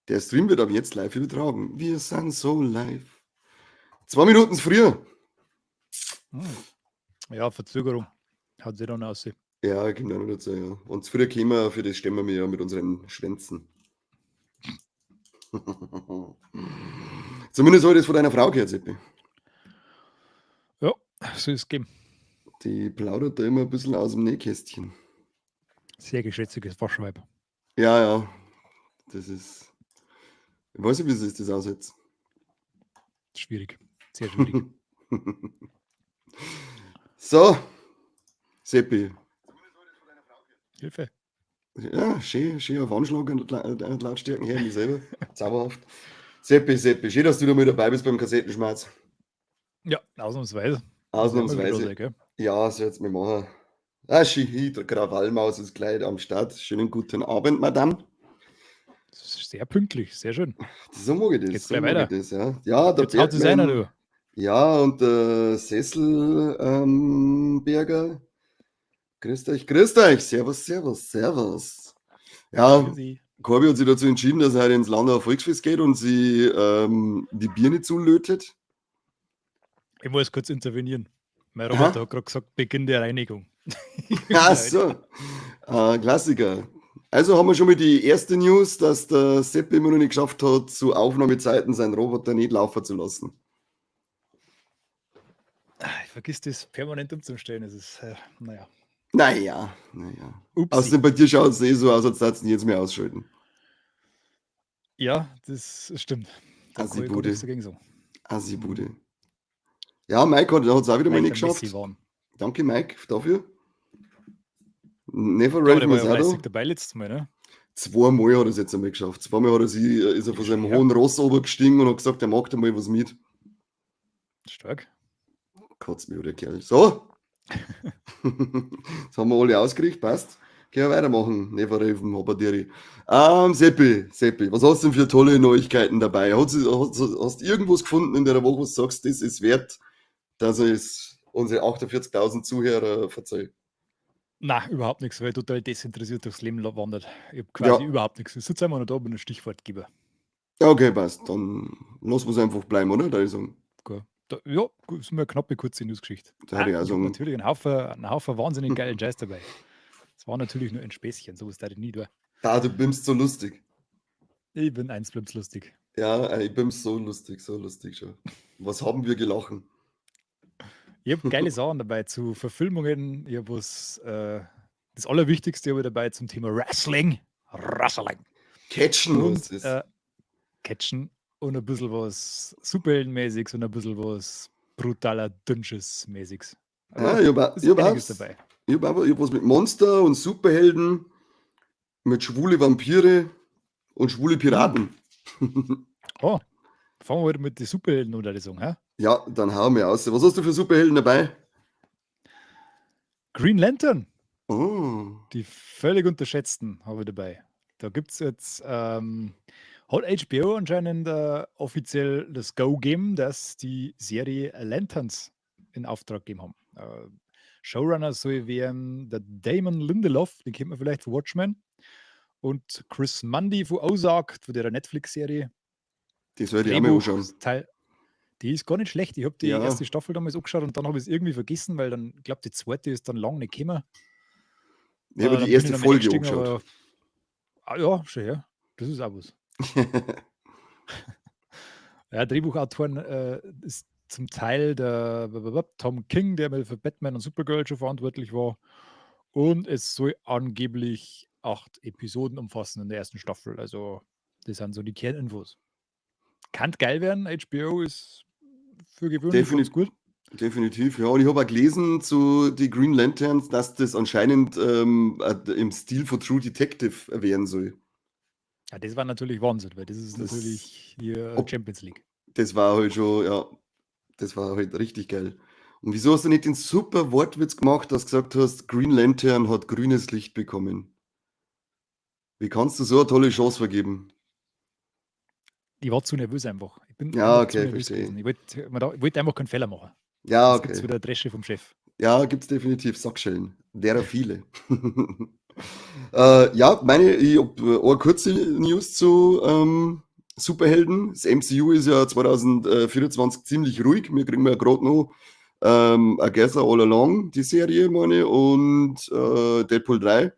Der Stream wird ab jetzt live übertragen. Wir sind so live. 2 Minuten zu früh. Ja, Verzögerung. Hat sich dann aus. Ja, kommt auch noch dazu, ja. Und zu früh kommen wir, für das stemmen wir ja mit unseren Schwänzen. Zumindest habe ich das von deiner Frau gehört, Seppi. Ja, so ist es gegeben. Die plaudert da immer ein bisschen aus dem Nähkästchen. Sehr geschwätziges Waschweib. Ja. Das ist. Ich weiß nicht, wie sich das aussetzt. Schwierig. Sehr schwierig. So, Seppi. Hilfe. Ja, schön, schön auf Anschlag und Lautstärken her, mich selber. Zauberhaft. Seppi, Seppi, schön, dass du da mal dabei bist beim Kassettenschmerz. Ja, ausnahmsweise. Ausnahmsweise. Sein, ja, so jetzt mal machen. Ah, schön, der Krawallmaus ist gleich am Start. Schönen guten Abend, Madame. Das ist sehr pünktlich, sehr schön. So mag ich das. Geht's so gleich mag weiter. ich das, ja. Ja, der Jetzt haut es einer, Bergmann, du. ja, und der Sessel Berger. Grüßt euch, grüßt euch. Servus, servus, servus. Ja, Grüßi. Corby hat sich dazu entschieden, dass er heute ins Landauer Volksfest geht und sie die Birne zulötet. Ich muss kurz intervenieren. Mein Aha. Roboter hat gerade gesagt, Beginn der Reinigung. Ach so, Klassiker. Also haben wir schon mal die erste News, dass der Seppi immer noch nicht geschafft hat, zu Aufnahmezeiten seinen Roboter nicht laufen zu lassen. Ich vergiss das permanent umzustellen. Das ist, naja. Naja, naja. Upsi. Außerdem bei dir schaut es eh so aus, als würdest du ihn jetzt mehr ausschalten. Ja, das stimmt. Da kann ich gar Assi-Bude. nichts dagegen sagen. Assi-Bude. Ja, Mike hat es auch wieder mal nicht Mike geschafft. Messi waren. Danke, Mike, dafür. Never Aber Rave der war ja Masado. fleißig dabei letztes Mal, ne? Zweimal hat er es jetzt einmal geschafft. Zweimal hat er sich, ist er von seinem Ja. hohen Ross gestiegen und hat gesagt, er mag da mal was mit. Stark. Kotzt mich, der Kerl. So. Das haben wir alle ausgerichtet, passt. Können wir weitermachen. Never Raven, Habadiri. Seppi, Seppi, was hast du denn für tolle Neuigkeiten dabei? Hast du irgendwas gefunden in der Woche, wo du sagst, das ist wert, dass es unsere 48.000 Zuhörer verzeihen? Na, überhaupt nichts, weil ich total desinteressiert durchs Leben wandert. Ich habe quasi Ja. überhaupt nichts. Ich sitze einfach nur da, bin ein Stichwortgeber. Ja, okay, passt. Dann lassen wir es einfach bleiben, oder? Da ich sagen. Gut. Da, ja, gut, ist mir eine knappe, kurze Newsgeschichte. Da hätte ich auch Ich hab sagen. natürlich einen Haufen wahnsinnig geilen Scheiß dabei. Es war natürlich nur ein Späßchen, sowas da ich nie tun. Da, du bist so lustig. Ich bin eins lustig. Ja, ich bin so lustig schon. Was haben wir gelachen? Ich habe geile Sachen dabei zu Verfilmungen. Ich habe was, das Allerwichtigste habe ich dabei zum Thema Wrestling. Wrestling. Catchen, Und was ist. Catchen und ein bisschen was Superheldenmäßiges und ein bisschen was brutaler Dünnschiss-mäßiges. Ja, Also, ich habe ist ich hab einiges auch, dabei. ich hab was mit Monster und Superhelden, mit schwule Vampire und schwule Piraten. Oh, fangen wir heute mit den Superhelden an, würde ich sagen. Hä? Ja, dann hauen wir aus. Was hast du für Superhelden dabei? Green Lantern, Oh, die völlig unterschätzten, habe ich dabei. Da gibt es jetzt, hat HBO anscheinend offiziell das Go gegeben, dass die Serie Lanterns in Auftrag gegeben haben. Showrunner soll werden der Damon Lindelof, den kennt man vielleicht von Watchmen, und Chris Mundy von Ozark, von der Netflix-Serie. Die sollte ich auch mal anschauen. Teil, die ist gar nicht schlecht. Ich habe die erste Staffel damals angeschaut und dann habe ich es irgendwie vergessen, weil dann, ich glaube, die zweite ist dann lang nicht gekommen. Ich habe Dann die bin ich erste noch mal Folge eingestiegen, angeschaut. aber, ah, ja, schon her. Das ist auch was. Ja, Drehbuchautoren ist zum Teil der Tom King, der für Batman und Supergirl schon verantwortlich war. Und es soll angeblich 8 Episoden umfassen in der ersten Staffel. Also, das sind so die Kerninfos. Kann geil werden. HBO ist für gewöhnlich ganz gut. Definitiv, ja. Und ich habe auch gelesen zu die Green Lanterns, dass das anscheinend im Stil von True Detective werden soll. Ja, das war natürlich Wahnsinn, weil das ist Das natürlich hier ob Champions League. Das war halt schon, ja, das war halt richtig geil. Und wieso hast du nicht den super Wortwitz gemacht, dass du gesagt hast, Green Lantern hat grünes Licht bekommen? Wie kannst du so eine tolle Chance vergeben? Ich war zu nervös einfach. Ich bin Ja, einfach zu okay, nervös verstehe. gewesen. Ich wollte einfach keinen Fehler machen. Ja, Sonst gibt's okay. wieder Dresche vom Chef. Ja, gibt's definitiv Sackschellen. Derer viele. Ja, ich hab eine kurze News zu Superhelden. Das MCU ist ja 2024 ziemlich ruhig. Wir kriegen ja gerade noch Agatha All Along, die Serie, meine ich, und Deadpool 3.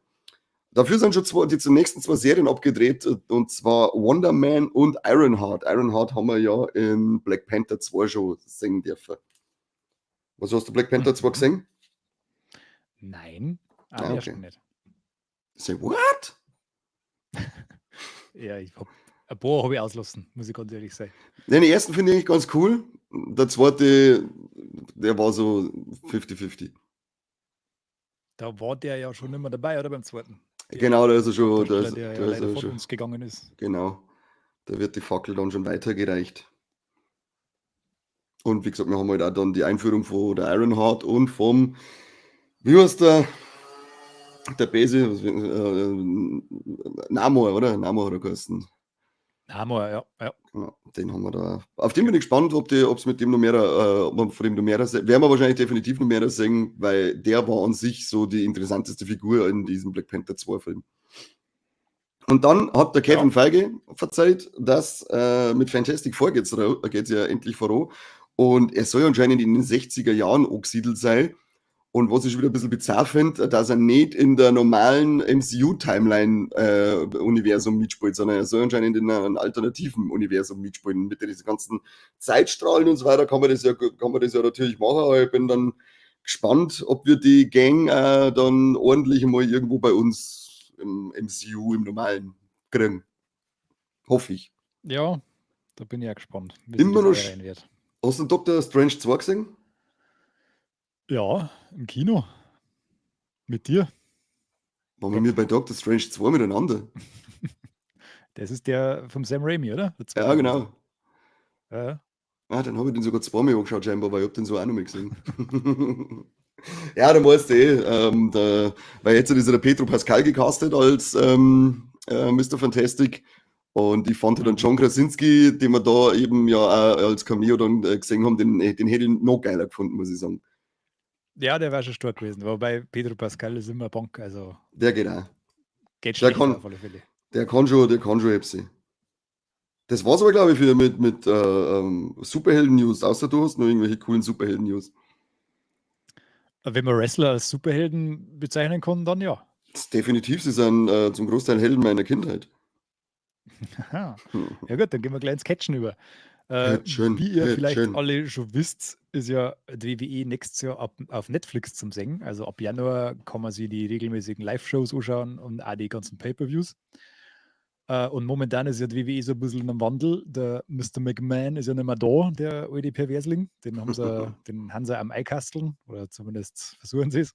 Dafür sind schon die nächsten zwei Serien abgedreht, und zwar Wonder Man und Ironheart. Ironheart haben wir ja in Black Panther 2 schon sehen dürfen. Was hast du Black Panther 2 gesehen? Nein, ah, okay. Nicht. Say what? Ja, ich hab ein paar habe ich auslassen, muss ich ganz ehrlich sagen. Den ersten finde ich ganz cool. Der zweite, der war so 50-50. Da war der ja schon nicht mehr dabei, oder beim zweiten? Der genau, da ist er schon. Der ja leider von uns gegangen ist. Genau. Da wird die Fackel dann schon weitergereicht. Und wie gesagt, wir haben halt auch dann die Einführung von der Ironheart und vom, wie heißt der? Der Bese, Namor, oder? Namor hat er geheißen. Namor, ja, ja. Genau, den haben wir da. Auf den bin ich gespannt, ob es mit dem noch mehr, ob man von dem noch mehr sehen. Werden wir wahrscheinlich definitiv noch mehr sehen, weil der war an sich so die interessanteste Figur in diesem Black Panther 2 Film. Und dann hat der Kevin Feige verzeiht, dass mit Fantastic Four geht's ja endlich voran. Und er soll anscheinend in den 60er Jahren angesiedelt sein. Und was ich wieder ein bisschen bizarr finde, dass er nicht in der normalen MCU-Timeline-Universum mitspielt, sondern er soll anscheinend in einem alternativen Universum mitspielen. Mit diesen ganzen Zeitstrahlen und so weiter kann man das ja natürlich machen, aber ich bin dann gespannt, ob wir die Gang dann ordentlich mal irgendwo bei uns im MCU, im normalen, kriegen. Hoffe ich. Ja, da bin ich ja gespannt, wie immer noch wird. Hast du Doctor Strange 2 gesehen? Ja, im Kino. Mit dir. Waren wir bei Doctor Strange 2 miteinander? Das ist der vom Sam Raimi, oder? Ja, genau. Ja. Ah, dann habe ich den sogar zweimal angeschaut, scheinbar, weil ich habe den so auch noch mal gesehen. Ja, dann weißt du eh, weil jetzt ist ja der Pedro Pascal gecastet als Mr. Fantastic. Und ich fand dann John Krasinski, den wir da eben ja auch als Cameo dann gesehen haben, den hätte ich noch geiler gefunden, muss ich sagen. Ja, der war schon stark gewesen. Wobei Pedro Pascal ist immer Bank, also. Der geht auch. Geht schlecht auf alle Fälle. Der kann schon etwas. Das war's aber, glaube ich, wieder mit Superhelden-News. Außer du hast noch irgendwelche coolen Superhelden-News. Wenn man Wrestler als Superhelden bezeichnen kann, dann ja. Definitiv, sie sind zum Großteil Helden meiner Kindheit. Aha. Ja gut, dann gehen wir gleich ins Catchen über. Wie ihr vielleicht alle schon wisst, ist ja die WWE nächstes Jahr auf Netflix zum Singen. Also ab Januar kann man sich die regelmäßigen Live-Shows anschauen und auch die ganzen Pay-Per-Views. Und momentan ist ja die WWE so ein bisschen in einem Wandel. Der Mr. McMahon ist ja nicht mehr da, der alte Perversling. Den haben sie, den haben sie am Eikasteln, oder zumindest versuchen sie es.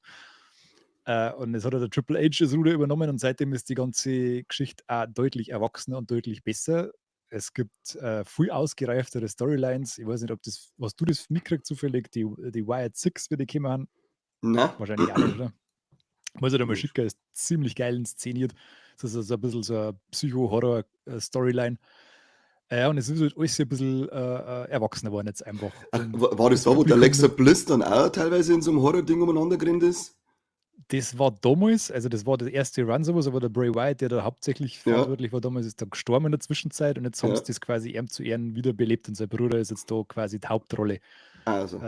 Und es hat ja der Triple H das Ruder übernommen und seitdem ist die ganze Geschichte auch deutlich erwachsener und deutlich besser. Es gibt viel ausgereiftere Storylines. Ich weiß nicht, ob das, hast du das mitgekriegt zufällig, die Wyatt Six, wie die gekommen haben? Nein. Wahrscheinlich auch nicht, oder? Muss ich da mal schicken, ist ziemlich geil inszeniert. Das ist so ein bisschen so eine Psycho-Horror-Storyline. Ja, und es ist halt alles ein bisschen erwachsener geworden jetzt einfach. Ach, war das da, wo der Alexa Bliss dann auch teilweise in so einem Horror-Ding umeinander gerannt ist? Das war damals, also das war der erste Run sowas, aber der Bray Wyatt, der da hauptsächlich verantwortlich war damals, ist dann gestorben in der Zwischenzeit und jetzt haben sie das quasi ihm zu Ehren wiederbelebt und sein Bruder ist jetzt da quasi die Hauptrolle. Also.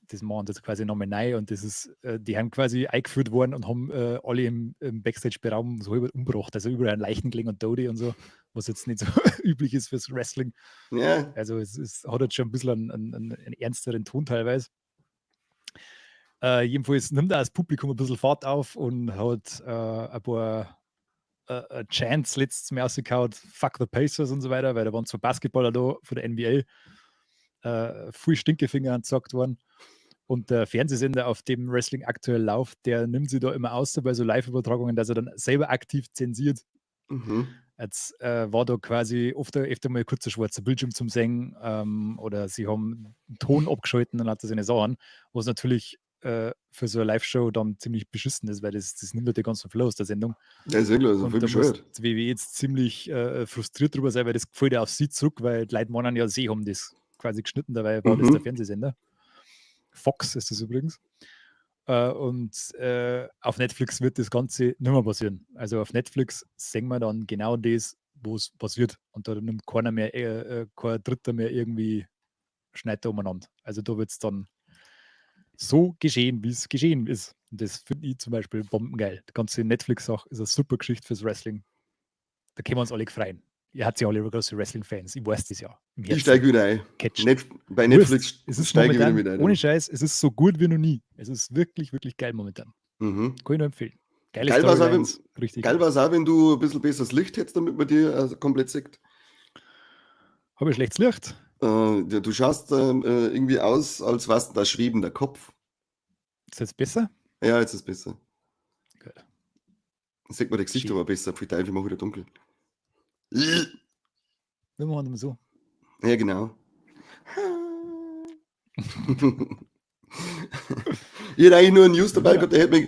Das machen jetzt quasi nochmal neu und das ist, die haben quasi eingeführt worden und haben alle im Backstage-Raum so halb umgebracht, also überall ein Leichen gelegen und Dodi und so, was jetzt nicht so üblich ist fürs Wrestling. Ja. Also es hat jetzt schon ein bisschen einen ernsteren Ton teilweise. Jedenfalls nimmt auch das Publikum ein bisschen Fahrt auf und hat ein paar Chants letztes Mal rausgehauen, Fuck the Pacers und so weiter, weil da waren zwei Basketballer da von der NBA, viel Stinkefinger angesagt worden. Und der Fernsehsender, auf dem Wrestling aktuell läuft, der nimmt sich da immer aus bei so Live-Übertragungen, dass er dann selber aktiv zensiert. Mhm. Jetzt war da quasi oft öfter mal kurz ein schwarzer Bildschirm zum Singen oder sie haben den Ton abgeschalten und hat das eine Sachen, was natürlich für so eine Live-Show dann ziemlich beschissen ist, weil das nimmt ja den ganzen Flow aus der Sendung. Ja, ist wirklich, also und voll da muss bescheuert. die WWE jetzt ziemlich frustriert drüber sein, weil das gefällt ja auf sie zurück, weil die Leute meinen ja, sie haben das quasi geschnitten, dabei war das der Fernsehsender. Fox ist das übrigens. Und auf Netflix wird das Ganze nimmer passieren. Also, auf Netflix sehen wir dann genau das, wo's passiert. Und da nimmt keiner mehr kein Dritter mehr irgendwie schneidet da umeinander. Also, da wird's dann so geschehen, wie's geschehen ist. Und das finde ich zum Beispiel bombengeil. Die ganze Netflix-Sache ist 'ne super Geschichte fürs Wrestling. Da können wir uns alle freuen. Ihr habt ja alle große Wrestling-Fans. Ich weiß das ja im Ich Herzen. steige wieder ein. Catcht. Net bei Musst. Netflix Es ist steige ich wieder momentan mit ein. ohne Scheiß, es ist so gut wie noch nie. Es ist wirklich, wirklich geil momentan. Kann ich nur empfehlen. Geile Geil war's auch, wenn Storylines, richtig geil geil. war's auch, wenn du 'n bisschen besseres Licht hättest, damit man dich komplett sieht. Habe ich schlechtes Licht? Ja, du schaust irgendwie aus, als wärst du ein schwebender Kopf. Ist jetzt besser? Ja, jetzt ist besser. Gut. Sieht man dein Gesicht Schön. aber besser. Pfui Teufel, ich mach wieder dunkel. Wir machen immer so. Ja, genau. Ich hätte eigentlich nur eine News dabei Ja. gehabt, der hätte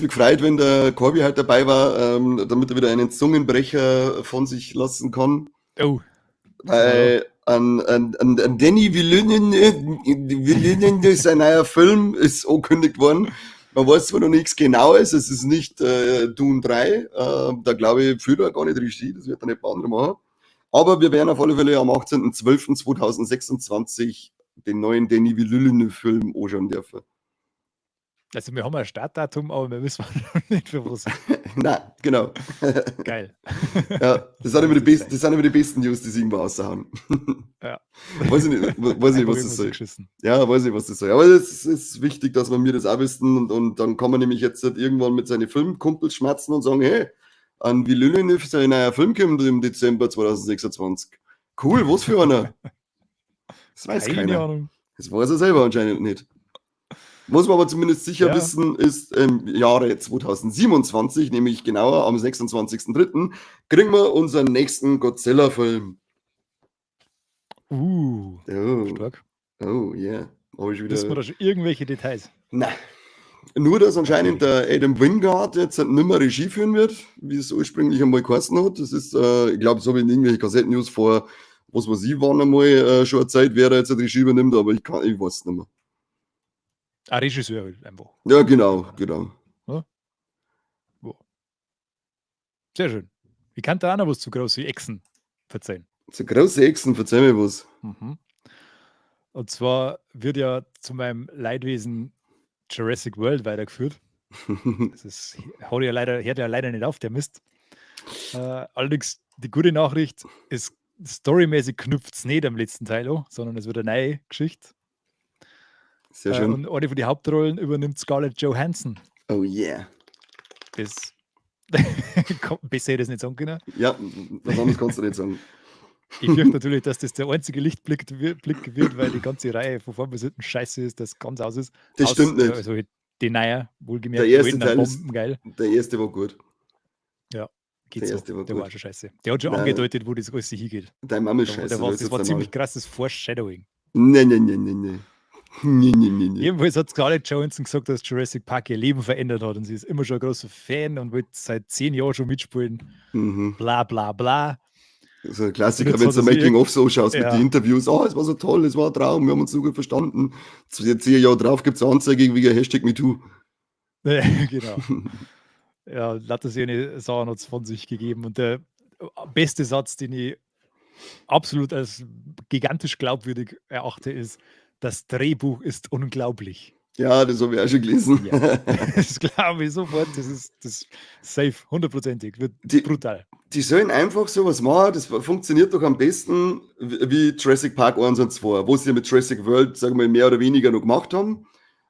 mich gefreut, wenn der Corby halt dabei war, damit er wieder einen Zungenbrecher von sich lassen kann. Oh. Weil an Denis Villeneuve, sein neuer Film ist angekündigt worden. Man weiß zwar noch nichts Genaues, es ist nicht Dune 3, da glaube ich, führt er gar nicht Regie, das wird dann nicht bei anderen machen. Aber wir werden auf alle Fälle am 18.12.2026 den neuen Denis Villeneuve-Film anschauen dürfen. Also wir haben ein Startdatum, aber wir wissen noch nicht, für was. Nein, genau. Geil. Ja, das sind immer die besten, das sind immer die besten News, die sie irgendwo raushauen. Ja. Weiß ich nicht, weiß nicht, Einfach was das irgendwas soll. geschissen. Ja, weiß ich, was das soll. Aber es ist wichtig, dass wir mir das auch wissen und dann kann man nämlich jetzt halt irgendwann mit seinen Filmkumpels schmerzen und sagen, hey, an Villeneuve sein neuer Film kommt im Dezember 2026. Cool, was für einer? Das weiß Keine keiner. Ahnung. Das weiß er selber anscheinend nicht. Was wir aber zumindest sicher Ja. wissen, ist im Jahre 2027, nämlich genauer am 26.03, kriegen wir unseren nächsten Godzilla-Film. Oh. Stark. Oh, yeah. Hab ich wieder Wissen wir da schon irgendwelche Details? Nein. Nur, dass anscheinend Natürlich. der Adam Wingard jetzt nicht mehr Regie führen wird, wie es ursprünglich einmal geheißen hat. Das ist, ich glaub, so wie in irgendwelchen Kassetten-News vor, was weiß ich, wann einmal schon eine Zeit, wer da jetzt die Regie übernimmt, aber ich weiß es nicht mehr. Ah, Regisseur halt einfach. Ja, genau, genau. Ja? Wo. Sehr schön. Ich kann da auch noch was zu großen Echsen verzeihen. Zu großen Echsen, verzeih mir was. Und zwar wird ja zu meinem Leidwesen Jurassic World weitergeführt. Das ist, hat ja leider, hört ja leider nicht auf, der Mist. Allerdings, die gute Nachricht ist, storymäßig knüpft's nicht am letzten Teil an, sondern es wird eine neue Geschichte. Sehr schön. Und eine von den Hauptrollen übernimmt Scarlett Johansson. Oh yeah. Das kommt, besser hätte ich das nicht sagen können. Ja, was anderes kannst du nicht sagen. Ich fürchte natürlich, dass das der einzige Lichtblick Blick wird, weil die ganze Reihe von vorn bis hinten scheiße ist, dass ganz aus ist. Das Aus, stimmt nicht. Also die neue, wohlgemerkt, Der erste die alten Teil ist bombengeil. Der erste war gut. Ja, geht Der so. erste war Der gut. war schon scheiße. Der hat schon Nein. angedeutet, wo das alles hingeht. Deine Mama ist Da, scheiße, der war, jetzt das war einmal. ziemlich krasses Foreshadowing. Nein, nein, nein, nein, nein. Nee, nee, nee, nee. Jedenfalls hat Scarlett Johansson gesagt, dass Jurassic Park ihr Leben verändert hat und sie ist immer schon ein großer Fan und wollte seit 10 Jahren schon mitspielen. Bla bla bla. Das ist ein Klassiker, Und jetzt wenn hat du er sich Making-of so schaust mit Ja. den Interviews. Oh, es war so toll, es war ein Traum, wir haben uns so gut verstanden. 10 Jahre drauf gibt's eine Anzeige wegen Hashtag MeToo. Ja, genau. Ja, lauter so eine Sachen hat's von sich gegeben. Und der beste Satz, den ich absolut als gigantisch glaubwürdig erachte, ist: Das Drehbuch ist unglaublich. Ja, das habe ich auch schon gelesen. Ja. Das glaube ich sofort. Das ist das safe, hundertprozentig. Wird brutal. Die sollen einfach sowas machen, das funktioniert doch am besten wie Jurassic Park 1 und 2, wo sie ja mit Jurassic World, sagen wir mal, mehr oder weniger noch gemacht haben.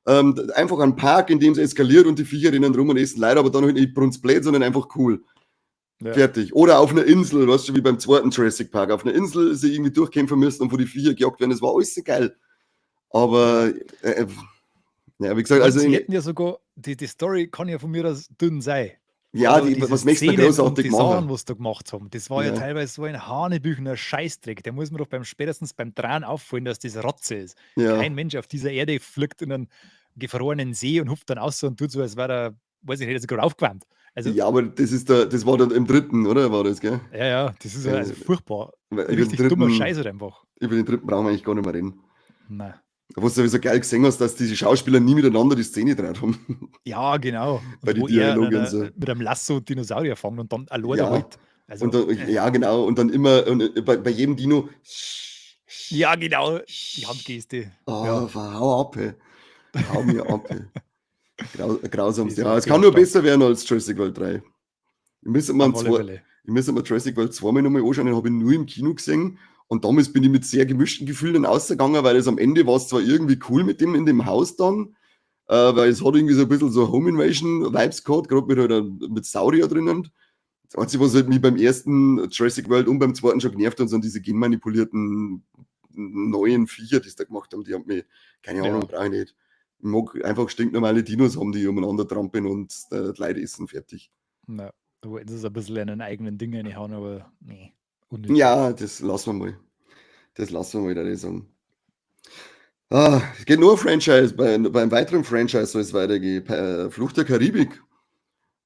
Einfach ein Park, in dem es eskaliert und die Viecher rennen rum und essen Leute, aber dann halt nicht brunzblöd, sondern einfach cool. Ja. Fertig. Oder auf einer Insel, weißt du, wie beim zweiten Jurassic Park. Auf einer Insel sie irgendwie durchkämpfen müssen und wo die Viecher gejagt werden, das war alles so geil. Aber ja, wie gesagt, Und also sie in hätten ja sogar, die Story kann ja von mir aus dünn sein. Ja, Aber die, diese was möchtest du Szenen und großartig die machen? Sachen, was sie da gemacht haben, das war ja Ja. teilweise so ein hanebüchener Scheißdreck. Der muss mir doch spätestens beim Dran auffallen, dass das Rotze ist. Ja. Kein Mensch auf dieser Erde fliegt in einen gefrorenen See und hupft dann aus und tut so, als wäre er, weiß ich nicht, hätte sich gerade aufgewärmt. Also, ja, aber das ist der, das war dann im dritten, oder? War das, gell? Ja, ja, das ist ja also furchtbar. Weil über den Richtig dummer dritten Scheiß halt einfach. Über den dritten brauchen wir eigentlich gar nicht mehr reden. Nein. Wo du sowieso geil gesehen hast, dass diese Schauspieler nie miteinander die Szene gedreht haben. Ja, genau. Bei Und den wo er Dialogen in und so. mit einem Lasso Dinosaurier fangt und dann allein Ja. da halt. Also, Und dann, ja, genau. Und dann immer und bei jedem Dino. Ja, genau. Die Handgeste. Oh, Ja. hau ab, ey. Hau mir ab, ey. Grausamst. Die Ja, sind es kann nur stark. besser werden als Jurassic World 3. Ich müsste mal, Auf alle zwei, Fälle. ich müsste mal Jurassic World zweimal nochmal anschauen, den habe ich nur im Kino gesehen. Und damals bin ich mit sehr gemischten Gefühlen rausgegangen, weil es am Ende war es zwar irgendwie cool mit dem in dem Haus dann, weil es hat irgendwie so ein bisschen so Home Invasion Vibes gehabt, gerade mit, halt, mit Saurier drinnen. Das Einzige, was halt mich beim ersten Jurassic World und beim zweiten schon genervt hat, sind diese genmanipulierten neuen Viecher, die sie da gemacht haben. Die haben mich, keine Ja. Ahnung, brauche ich nicht. Ich mag einfach stinknormale Dinos haben, die umeinander trampeln und die Leute essen, fertig. Na, da wollten sie es ein bisschen in einen eigenen Ding reinhauen, aber nee. Unnötig. Ja, das lassen wir mal. Das lassen wir mal, würde ich sagen. Ah, es geht nur ein Franchise. Beim weiteren Franchise soll es weitergehen. Fluch der Karibik.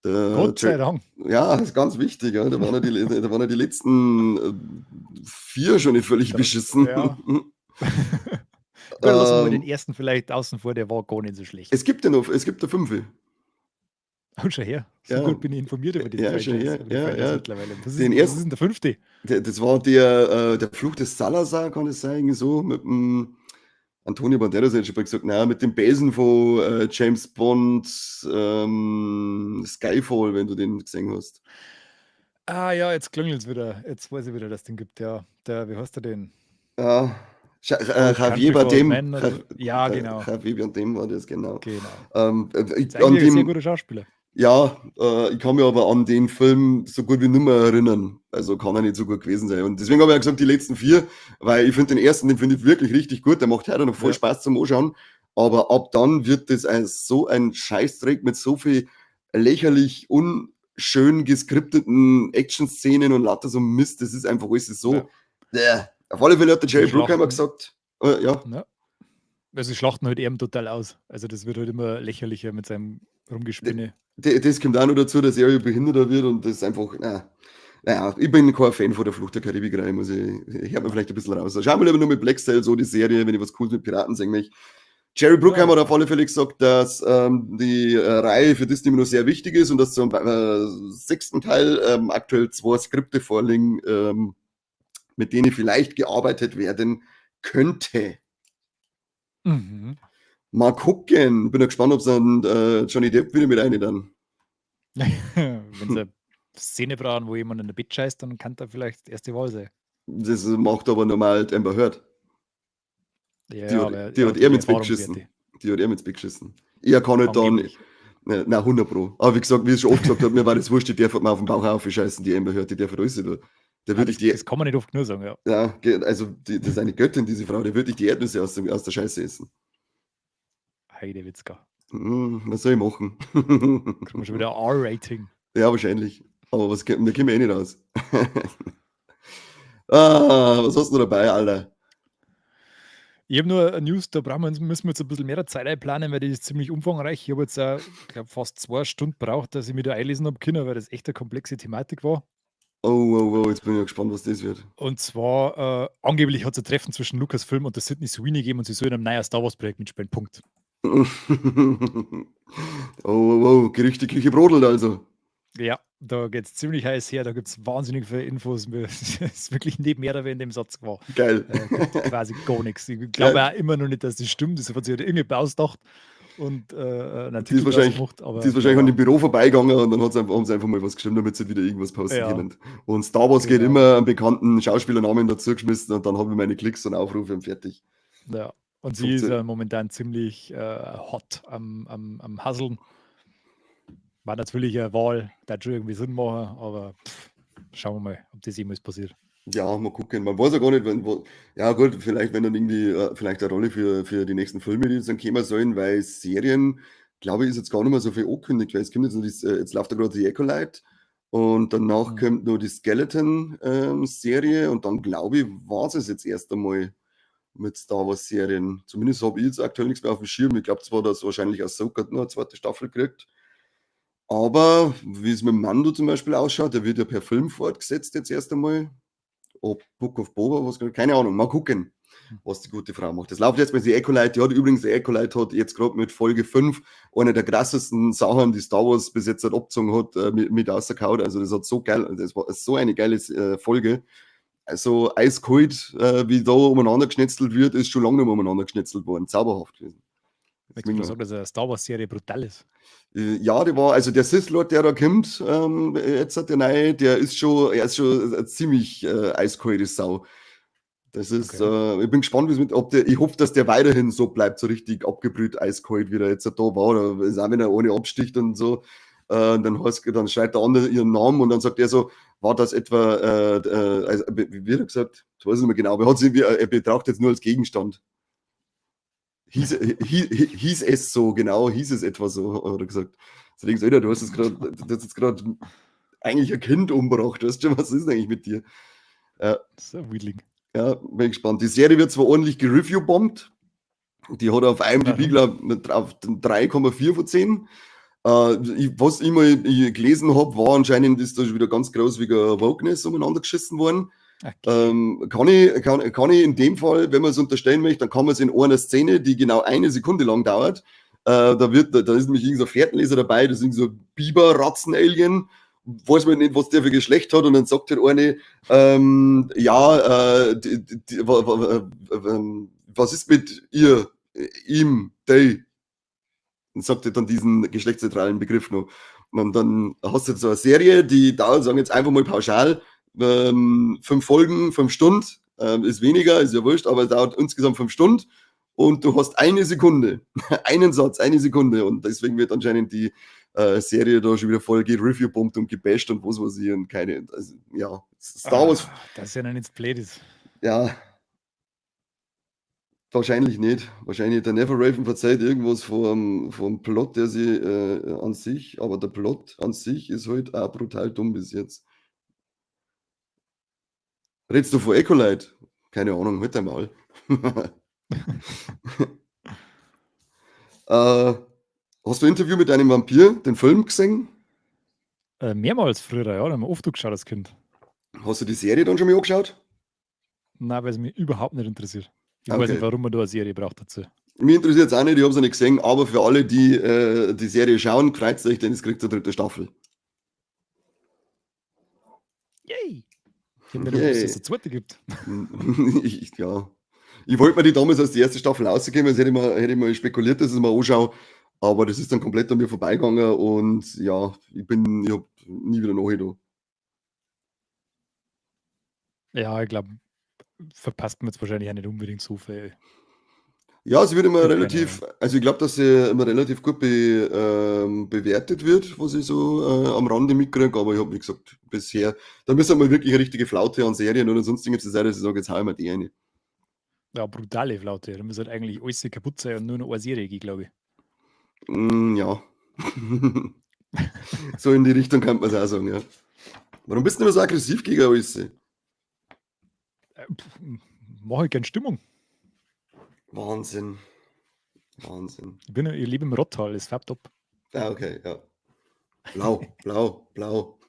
Der Gott sei Jack- Dank. Ja, das ist ganz wichtig. Ja. Da waren ja die letzten 4 schon nicht völlig beschissen. Ja. Gut, lassen wir mal den Ähm, ersten vielleicht außen vor, der war gar nicht so schlecht. Es gibt ja noch, es gibt ja 5. Oh, schon her. So Ja. gut bin ich informiert über die Ja, schon Franchise, her. über die Ja, Franchise ja. mittlerweile. Was ist, Den was ersten, ist denn der 5.? Das war der Fluch des Salazar, kann es sein, irgendwie so, mit dem Antonio Banderas, hätte ich schon gesagt, naja, mit dem Besen von James Bond, Skyfall, wenn du den gesehen hast. Ah ja, jetzt klingelt's wieder. Jetzt weiß ich wieder, dass es den gibt, ja. Der, wie heißt der denn? Ja, Old Country Javier for Old Bardem. Men oder so. Ja, genau. Javier Bardem war das, genau. Genau. Ich, Ist an eigentlich ein sehr dem, guter Schauspieler. Ja, ich kann mich aber an den Film so gut wie nimmer erinnern. Also kann er nicht so gut gewesen sein. Und deswegen habe ich ja gesagt, die letzten 4, weil ich finde den ersten, den finde ich wirklich richtig gut. Der macht heute noch voll Ja. Spaß zum Anschauen. Aber ab dann wird das so ein Scheißdreck mit so viel lächerlich unschön geskripteten Action-Szenen und lauter so Mist. Das ist einfach alles so. Ja. Bäh. Auf alle Fälle hat der Jerry Die Bruckheimer Schlachten. gesagt, ja. Ja. Also sie schlachten halt eben total aus. Also das wird halt immer lächerlicher mit seinem Rumgespinne. Das kommt auch noch dazu, dass er ja behinderter wird und das ist einfach, na, naja, ich bin kein Fan von der Flucht der Karibik-Reihe, muss ich, ich hör mir vielleicht ein bisschen raus. Schauen wir lieber nur mit Black Sails so die Serie, wenn ich was Cooles mit Piraten sehen möchte. Jerry Bruckheimer Ja. hat auf alle Fälle gesagt, dass die Reihe für Disney immer noch sehr wichtig ist und dass zum 6. Teil aktuell 2 Skripte vorliegen, mit denen vielleicht gearbeitet werden könnte. Mal gucken. Bin ja gespannt, ob sie dann Johnny Depp wieder mit rein dann. Wenn sie eine Szene brauchen, wo jemand in der Bett scheißt, dann kann da vielleicht die erste Wahl sein. Das macht aber normal Amber Heard. Ja, Die aber hat er hat er die mit ins Bett Erfahrung geschissen. werte. Die hat er mit ins Bett geschissen. Er kann nicht dann. Angeblich. Ne, nein, 100 Pro. Aber wie gesagt, wie ich schon oft gesagt habe, mir war das wurscht, die darf mir auf den Bauch aufscheißen, die Amber Heard, die darf alles da. Da Ah, würde ich die das kann man nicht oft genug sagen, ja. Ja, also die, das ist eine Göttin, diese Frau, der würde ich die Erdnüsse aus der Scheiße essen. Heidewitzka. Was soll ich machen? Kriegen wir schon wieder R-Rating. Ja, wahrscheinlich. Aber wir kommen eh nicht raus. Ah, was hast du dabei, Alter? Ich hab nur eine News, da müssen wir jetzt ein bisschen mehr Zeit einplanen, weil die ist ziemlich umfangreich. Ich hab jetzt auch, ich glaub, fast 2 Stunden gebraucht, dass ich mich da einlesen hab können, weil das echt eine komplexe Thematik war. Oh, oh, oh, jetzt bin ich ja gespannt, was das wird. Und zwar, angeblich hat's ein Treffen zwischen Lucasfilm und der Sydney Sweeney gegeben und sie soll in einem neuen Star Wars Projekt mitspielen. Punkt. Oh, oh, oh, Gerüchteküche brodelt also. Ja, da geht's ziemlich heiß her, da gibt's wahnsinnig viele Infos. Es ist wirklich nicht mehr, als in dem Satz war. Geil. Gibt quasi gar nichts. Ich glaube Geil. auch immer noch nicht, dass das stimmt. Das hat sich halt irgendwie ausgedacht und einen Die Artikel draus gemacht, aber ist wahrscheinlich ja. an dem Büro vorbeigegangen und dann haben sie einfach mal was geschrieben, damit sie wieder irgendwas posten Ja. können. Und Star Wars geht Genau. immer einen bekannten Schauspielernamen dazu geschmissen und dann habe ich meine Klicks und Aufrufe und fertig. Ja. Und sie ist Funktioniert. ja momentan ziemlich hot am Hustlen. War natürlich eine Wahl, da hat schon irgendwie Sinn machen, aber schauen wir mal, ob das jemals passiert. Ja, mal gucken. Man weiß ja gar nicht, wenn, wo, ja gut, vielleicht wenn dann irgendwie vielleicht eine Rolle für die nächsten Filme, die dann kommen sollen, weil Serien, glaube ich, ist jetzt gar nicht mehr so viel angekündigt, weil es kommt jetzt noch die jetzt läuft ja gerade die Acolyte und danach kommt noch die Skeleton Serie und dann, glaube ich, war es jetzt erst einmal mit Star Wars Serien. Zumindest habe ich jetzt aktuell nichts mehr auf dem Schirm. Ich glaube zwar, dass wahrscheinlich Ahsoka noch eine zweite Staffel kriegt, aber wie es mit Mando zum Beispiel ausschaut, der wird ja per Film fortgesetzt jetzt erst einmal. Ob Book of Boba, was, keine Ahnung, mal gucken. Was die gute Frau macht. Das läuft jetzt mit The Acolyte. Die hat übrigens, The Acolyte hat jetzt gerade mit Folge 5 eine der krassesten Sachen, die Star Wars bis jetzt halt abgezogen hat, mit rausgehauen. Also das hat so geil, das war so eine geile Folge. Also eiskalt, wie da umeinander geschnetzelt wird, ist schon lange nicht mehr umeinander geschnetzelt worden. Zauberhaft gewesen. Ich muss sagen, dass eine Star Wars-Serie brutal ist. Ja, die war, also der Sith Lord, der da kommt, jetzt hat der neue, der ist schon, er ist schon eine ziemlich eiskalte Sau. Das ist, ich bin gespannt, wie's mit, ob der, ich hoffe, dass der weiterhin so bleibt, so richtig abgebrüht, eiskalt, wie der jetzt da war, oder ist auch, wenn er ohne absticht und so. Und dann heißt, dann schreit der andere ihren Namen und dann sagt er so, war das etwa, also, wie wird er gesagt? Ich weiß nicht mehr genau, aber er hat sich, er betrachtet jetzt nur als Gegenstand. Hieß es so, genau, hieß es etwa so, hat er gesagt. So denkst du, Alter, du hast jetzt grad, du hast jetzt grad eigentlich ein Kind umgebracht, weißt du, was ist denn eigentlich mit dir? Ja. Das ist ein Wildling. Ja, bin gespannt. Die Serie wird zwar ordentlich gereview-bombt, die hat auf IMDb, glaub ich, auf 3,4 von 10. Was ich mal gelesen hab, war anscheinend, ist da schon wieder ganz groß wegen Wokeness umeinander geschissen worden. Kann ich in dem Fall, wenn man es unterstellen möchte, dann kann man es in einer Szene, die genau eine Sekunde lang dauert, da ist nämlich irgend so ein Fährtenleser dabei, das ist irgend so ein Biber-Ratzen-Alien, weiß man nicht, was der für Geschlecht hat, und dann sagt halt eine, ja die, die, die, wa, wa, was ist mit ihr, ihm, they? Und sagt er dann diesen geschlechtsneutralen Begriff noch. Und dann hast du jetzt so eine Serie, die dauert, sagen jetzt einfach mal pauschal, 5 Folgen, 5 Stunden, ist weniger, ist ja wurscht, aber es dauert insgesamt 5 Stunden und du hast eine Sekunde, einen Satz, eine Sekunde, und deswegen wird anscheinend die Serie da schon wieder voll gereview-bombt und gebasht und was weiß ich und keine, also, ja, Star Wars. Ah, das ist ja noch nichts Blödes. Ja. Wahrscheinlich nicht. Wahrscheinlich der Never Raven verzeiht irgendwas vom Plot, der sie an sich, aber der Plot an sich ist halt auch brutal dumm bis jetzt. Redest du von Acolyte? Keine Ahnung, halt einmal. Hast du Interview mit einem Vampir, den Film gesehen? Mehrmals früher, ja, da haben wir oft geschaut als Kind. Hast du die Serie dann schon mal angeschaut? Nein, weil es mich überhaupt nicht interessiert. Ich weiß nicht, warum man da eine Serie braucht dazu. Mich interessiert es auch nicht, ich hab's noch nicht gesehen, aber für alle, die die Serie schauen, freut euch, denn es kriegt eine 3. Staffel. Yay! Ich hab nicht gewusst, dass es eine zweite gibt. Ich, ja. Ich wollte mir die damals als die erste Staffel rausgeben, das hätte ich mal spekuliert, dass ich es mir anschaue, aber das ist dann komplett an mir vorbeigegangen und ja, ich hab nie wieder nachgedacht. Ja, ich glaub, verpasst man jetzt wahrscheinlich auch nicht unbedingt so viel. Ja, sie wird immer Ich hab keine relativ, Ahnung. also ich glaub, dass sie immer relativ gut bewertet wird, was ich so am Rande mitkrieg, aber ich hab, wie gesagt, bisher, da müssen wir wirklich eine richtige Flaute an Serien oder sonst irgendwas sein, dass ich sage, jetzt hau ich mir die rein. Ja, brutale Flaute. Da muss halt eigentlich alles kaputt sein und nur noch eine Serie gehen, glaub ich. Ja. So in die Richtung kann man's auch sagen, ja. Warum bist du immer so aggressiv gegen alles? Pff, mach ich gerne Stimmung. Wahnsinn. Wahnsinn. Ich lebe im Rottal, es färbt ab. Ah, okay, ja. Blau, blau, blau.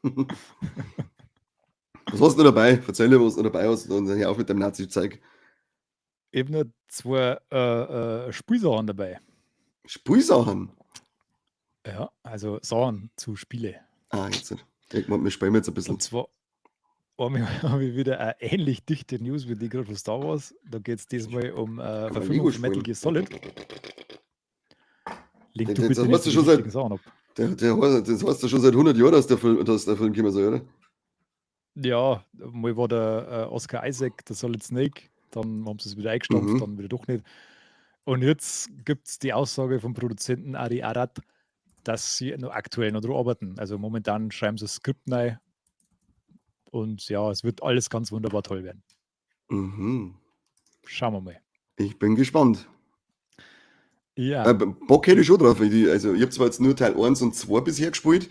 Was hast du dabei? Erzähl mir, was du dabei hast und dann hör auf mit dem Nazi-Zeug. Ich hab nur 2 Spielsachen dabei. Spielsachen? Ja, also Sachen zu Spiele. Ah, jetzt. Ich meine, wir spielen jetzt ein bisschen. Und zwar habe ich wieder eine ähnlich dichte News wie die gerade von Star Wars. Da geht's diesmal um Kann man Verfilmung Lego von Metal spielen. Gear Solid. Link Den, du den, bitte das nicht weißt du die schon seit richtigen Sachen ab. Der, der, das heißt ja schon seit 100 Jahren, dass der Film kommen soll, oder? Ja, mal war der Oscar Isaac, der Solid Snake, dann haben sie es wieder eingestampft, dann wieder doch nicht. Und jetzt gibt's die Aussage vom Produzenten Ari Arad, dass sie noch aktuell noch dran arbeiten. Also momentan schreiben sie das Skript neu. Und ja, es wird alles ganz wunderbar toll werden. Schauen wir mal. Ich bin gespannt. Ja. Bock hätte ich schon drauf. Ich hab zwar jetzt nur Teil 1 und 2 bisher gespielt.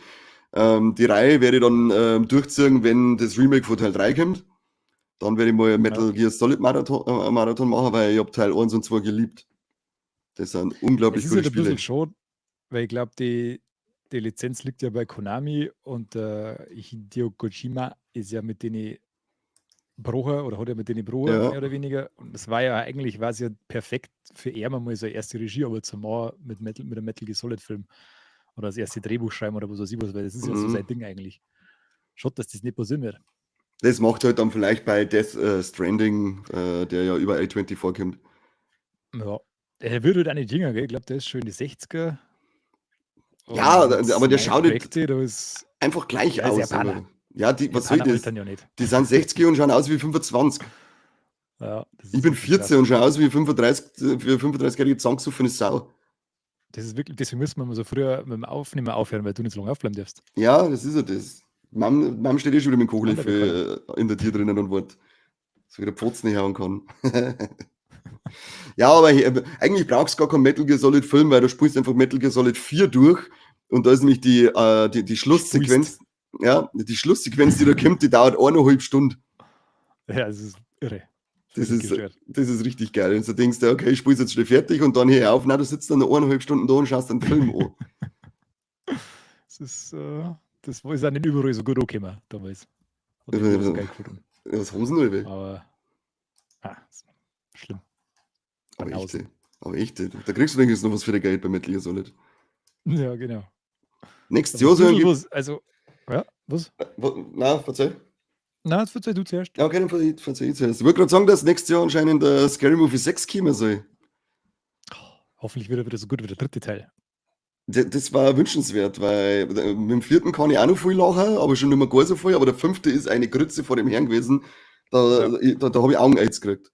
Die Reihe werde ich dann durchziehen, wenn das Remake von Teil 3 kommt. Dann werde ich mal Metal Gear Solid Marathon machen, weil ich hab Teil 1 und 2 geliebt. Das sind unglaublich Es ist gute halt ein bisschen Spiele. schon, weil ich glaub, die Lizenz liegt ja bei Konami und Hideo Kojima ist ja mit den gebrochen oder hat ja mit denen gebrochen, Ja. mehr oder weniger. Und es war ja eigentlich, war es ja perfekt für ihn, mal so eine erste Regiearbeit zu machen mit einem Metal Gear Solid Film. Oder das erste Drehbuch schreiben oder was weiß ich was, weil das ist ja so sein Ding eigentlich. Schade, dass das nicht passieren wird. Das macht halt dann vielleicht bei Death Stranding, der ja über A24 kommt. Ja. Er wird halt auch nicht jünger, gell? Ich glaube, der ist schon in die 60er. Ja, Und aber der neue schaut nicht Projekte, da ist einfach gleich Ja, ist aus. Japaner. Aber, ja, die, was soll Japaner das? altern ja nicht. Die sind 60 und schauen aus wie 25. Ja, das Ich ist bin wirklich 14 krass. und schaue aus wie 35, für 35-jährige zusammengesoffene Sau. Das ist wirklich, deswegen müssen wir mal so früher mit dem Aufnehmen aufhören, weil du nicht so lange aufbleiben darfst. Ja, das ist ja das. Mom steht eh schon wieder mit dem Kochlöffel Andere in der Tür drinnen und wartet, dass ich wieder Pfotzen hauen kann. Ja, aber hier, eigentlich brauchst du gar keinen Metal Gear Solid Film, weil du spielst einfach Metal Gear Solid 4 durch und da ist nämlich die Schlusssequenz, Spielst. ja, die Schlusssequenz, die da kommt, die dauert 1,5 Stunden. Ja, das ist irre. Das Völlig ist, gestört. das ist richtig geil. Und so denkst du, okay, ich spiel's jetzt schnell fertig und dann hier auf. Nein, du sitzt dann noch 1,5 Stunden da und schaust einen Film an. Das ist auch nicht überall so gut angekommen damals. Hat nicht jeder so geil gefunden. Was haben sie noch über? Aber, ist schlimm. Aber echt, Banausen. ey. Aber echt, ey. Da kriegst du wenigstens noch was für dein Geld bei Metal Gear Solid. Ja, genau. Nächstes Aber Jahr soll ein bisschen angeblich was, also, ja, was? Na, verzeih. Nein, jetzt verzeih du zuerst. Ja, okay, dann verzeih ich zuerst. Ich wollte gerade sagen, dass nächstes Jahr anscheinend der Scary Movie 6 kommen soll. Hoffentlich wird er wieder so gut wie der dritte Teil. Das war wünschenswert, weil mit dem vierten kann ich auch noch viel lachen, aber schon nicht mehr gar so viel. Aber der fünfte ist eine Grütze vor dem Herrn gewesen. Da, da habe ich Augen-Aids gekriegt.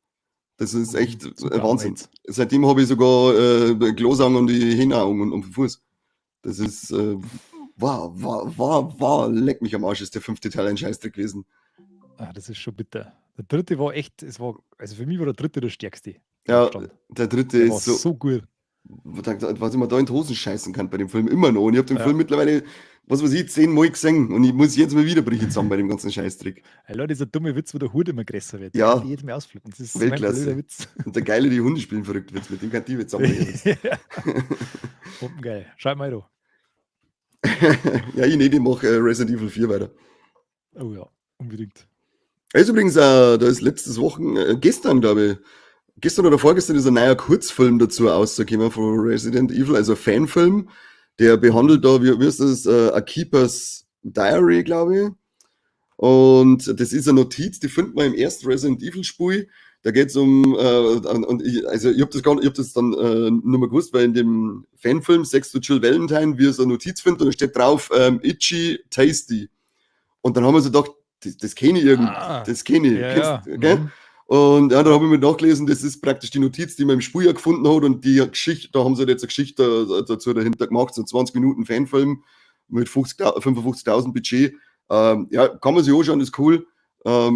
Das ist echt Super Wahnsinn. Augen-Aids. Seitdem habe ich sogar Glosaugen und die Hähneraugen und den Fuß. Das ist, wow, wow, wow, wow, leck mich am Arsch, ist der fünfte Teil ein Scheißdreck gewesen. Ah, das ist schon bitter. Der dritte war echt, es war, also für mich war der dritte der stärkste. Ja, Abstand. der dritte Der ist war so, so gut. was ich mir da in die Hosen scheißen kann bei dem Film, immer noch. Und ich hab den Ja. Film mittlerweile, was weiß ich, 10 Mal gesehen und ich muss jetzt mal wieder brechen zusammen bei dem ganzen Scheißtrick. Ey, Leute, dieser dumme Witz, wo der Hut immer größer wird. Ja. Der kann ich jedes Mal ausflippen. Das ist mein Weltklasse. blöder Witz. Und der geile, die Hunde spielen verrückt Witz, mit dem kann die zusammenbrechen. Ja. Bombengeil. Schau mal da. Ja, ich nicht, ich mach Resident Evil 4 weiter. Oh ja, unbedingt. Da ist übrigens, da ist letztes Wochen, gestern, glaube ich, gestern oder vorgestern ist ein neuer Kurzfilm dazu rausgekommen von Resident Evil, also ein Fanfilm, der behandelt da, wie ist das, A Keeper's Diary, glaube ich. Und das ist eine Notiz, die findet man im ersten Resident Evil Spiel. Da geht's um, und ich, also ich hab das gar nicht, ich hab das dann nicht mehr gewusst, weil in dem Fanfilm sagst du Jill Valentine, wie er so eine Notiz findet, und da steht drauf, Itchy Tasty. Und dann haben wir so gedacht, das kenne ich irgendwie, das kenne ich. Ja, Kennst, ja. gell? Und ja, da habe ich mir nachgelesen, das ist praktisch die Notiz, die man im Spiel ja gefunden hat, und die Geschichte, da haben sie jetzt eine Geschichte dazu dahinter gemacht, so 20 Minuten Fanfilm mit 55.000 Budget. Ja, kann man sich anschauen, ist cool.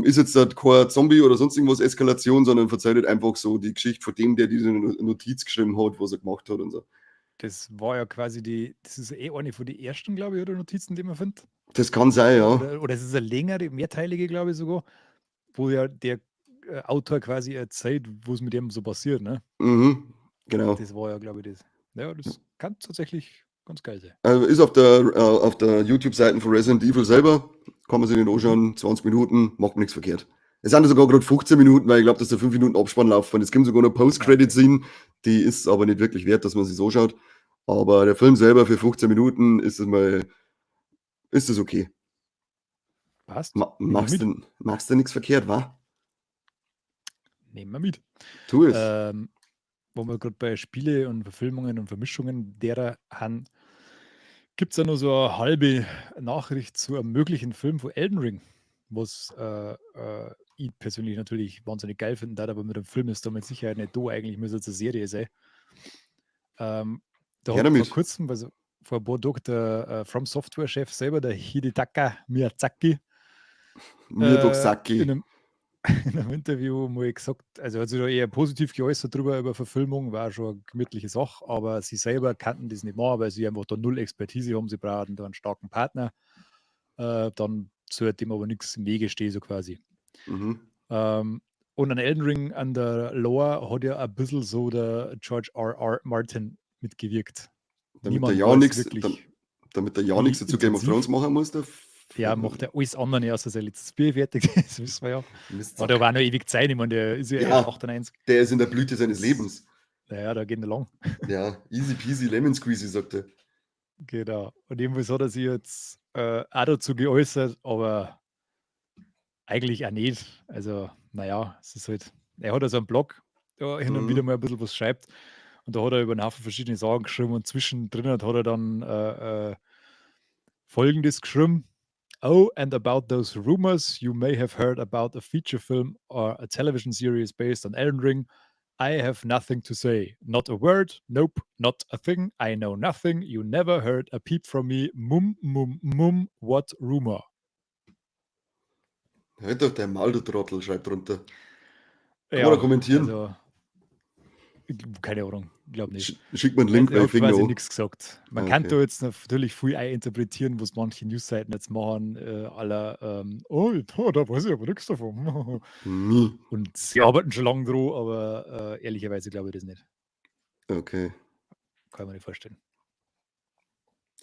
Ist jetzt halt kein Zombie oder sonst irgendwas Eskalation, sondern verzeiht halt einfach so die Geschichte von dem, der diese Notiz geschrieben hat, was er gemacht hat und so. Das war ja quasi die, das ist eh eine von den ersten, glaube ich, oder Notizen, die man findet. Das kann sein, ja. Oder es ist eine längere, mehrteilige, glaube ich sogar, wo ja der Autor quasi erzählt, was mit dem so passiert, ne? Genau. Das war ja, glaube ich, das. Ja, das kann tatsächlich ganz geil sein. Also ist auf der YouTube-Seite von Resident Evil selber, kann man sich den anschauen, 20 Minuten, macht nichts verkehrt. Es sind sogar gerade 15 Minuten, weil ich glaub, dass da 5 Minuten Abspann laufen. Es gibt sogar noch Post-Credit-Scene, die ist aber nicht wirklich wert, dass man sich so schaut. Aber der Film selber für 15 Minuten ist es mal, ist es okay. Passt. Nehmen wir mit. Machst du nichts verkehrt, wa? Nehmen wir mit. Tu es. Wo wir grad bei Spiele und Verfilmungen und Vermischungen derer haben, gibt's ja noch so eine halbe Nachricht zu einem möglichen Film von Elden Ring, was ich persönlich natürlich wahnsinnig geil finden darf, aber mit dem Film ist da mit Sicherheit nicht da, eigentlich müsste es eine Serie sein. Da Her hat damit. vor kurzem, also vor ein paar Tagen, der From Software-Chef selber, der Hidetaka Miyazaki, Miyazaki. in einem Interview mal gesagt, also hat sich da eher positiv geäußert drüber, über Verfilmung, war schon eine gemütliche Sache, aber sie selber kannten das nicht machen, weil sie einfach da null Expertise haben, sie brauchen da einen starken Partner. Dann sollte dem aber nichts im Wege stehen, so quasi. Und an Elden Ring, an der Lore, hat ja ein bisschen so der George R. R. Martin mitgewirkt. Damit Niemand der ja weiß nix, wirklich, damit der ja wie nichts dazu Game of intensiv. Thrones machen muss, der Ja, macht ja alles andere außer sein letztes Bier fertig, das wissen wir ja. Mistsack. Aber da war noch ewig Zeit, ich meine, der ist ja Ja. erst 98. Der ist in der Blüte seines Lebens. Naja, da geht noch lang. Ja, easy peasy lemon squeezy, sagt er. Genau. Und jedenfalls hat er sich jetzt auch dazu geäußert, aber eigentlich auch nicht. Also, naja, es ist halt, er hat also einen Blog, der hin und wieder mal ein bisschen was schreibt. Und da hat er über einen Haufen verschiedene Sachen geschrieben und zwischendrin hat er dann Folgendes geschrieben: Oh, and about those rumors you may have heard about a feature film or a television series based on Elden Ring. I have nothing to say. Not a word. Nope. Not a thing. I know nothing. You never heard a peep from me. Mum, mum, mum. What rumor? Halt doch dein Maul, du Trottel, schreibt drunter. Kann Ja, man da kommentieren? also, keine Ahnung, glaube nicht. Schick mir einen Link, Er weil hat ich finde quasi auch. nichts gesagt. Man Ah, kann okay. da jetzt natürlich viel interpretieren, was manche Newsseiten jetzt machen, aller, oh, da weiß ich aber nichts davon. Nie. Und sie arbeiten schon lange dran, aber ehrlicherweise glaube ich das nicht. Okay. Kann ich mir nicht vorstellen.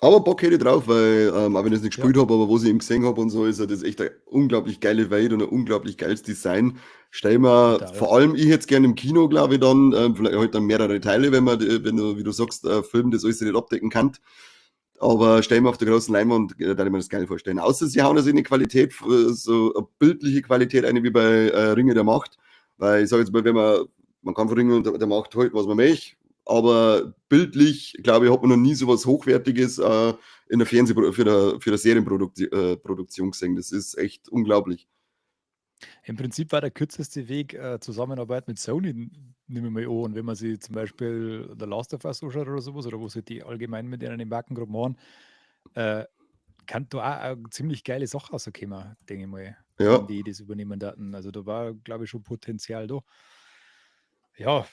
Aber Bock hätte ich drauf, weil, auch wenn ich es nicht gespielt hab, aber was ich eben gesehen hab und so, ist ja das echt eine unglaublich geile Welt und ein unglaublich geiles Design. Stell mir, Total. vor allem ich hätte es gerne im Kino, glaube ich, dann, vielleicht halt dann mehrere Teile, wenn man, wenn du, wie du sagst, Film das alles nicht abdecken kann. Aber stell mir auf der großen Leinwand, da ich mir das geil vorstellen. Außer sie hauen das in eine Qualität, so eine bildliche Qualität eine wie bei Ringe der Macht. Weil ich sag jetzt mal, wenn man, man kann von Ringe der Macht halten, was man möchte, aber bildlich, glaube ich, hat man noch nie so was Hochwertiges in der Fernseh-, für der Serienproduktion gesehen. Das ist echt unglaublich. Im Prinzip war der kürzeste Weg Zusammenarbeit mit Sony, nehme ich mal an. Und wenn man sich zum Beispiel The Last of Us anschaut oder sowas, oder wo sie die allgemein mit ihren Marken gerade machen, kann da auch eine ziemlich geile Sache rauskommen, denke ich mal, wenn die das übernehmen daten. Also da war, glaube ich, schon Potenzial da. Ja,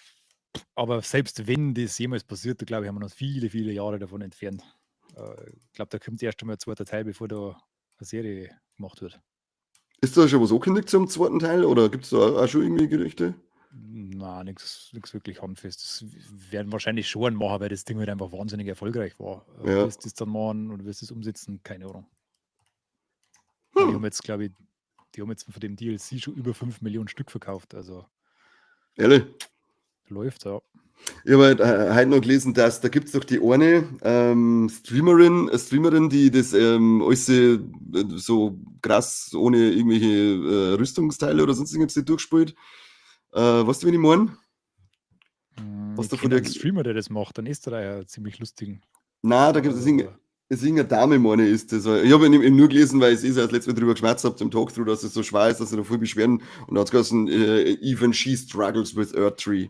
aber selbst wenn das jemals passiert, da glaube ich, haben wir noch viele, viele Jahre davon entfernt. Ich glaube, da kommt erst einmal ein zweiter Teil, bevor da eine Serie gemacht wird. Ist da schon was angekündigt zum zweiten Teil oder gibt's da auch schon irgendwie Gerüchte? Na, nix wirklich handfest. Das werden wahrscheinlich schon einen machen, weil das Ding halt einfach wahnsinnig erfolgreich war. Wirst du das dann machen oder wirst du das umsetzen? Keine Ahnung. Die haben jetzt, glaube ich, die haben jetzt von dem DLC schon über 5 Millionen Stück verkauft. Also Ehrlich? Läuft, ja. Ich habe halt heute noch gelesen, dass da gibt's doch die eine Streamerin, die das alles so krass ohne irgendwelche Rüstungsteile oder sonst irgendwas durchspielt. Weißt du, wen ich meine? Hast Ich du von kenn der einen Streamer, der das macht, dann ist der ja ziemlich lustigen. Nein, da gibt es Also irgendeine Dame, meine ich, ist das. Ich habe ihn nur gelesen, weil ich es das letzte Mal drüber geschwätzt hab zum Talkthrough, dass es so schwer ist, dass sie da voll beschweren. Und da hat's geheißen, even she struggles with Erdtree.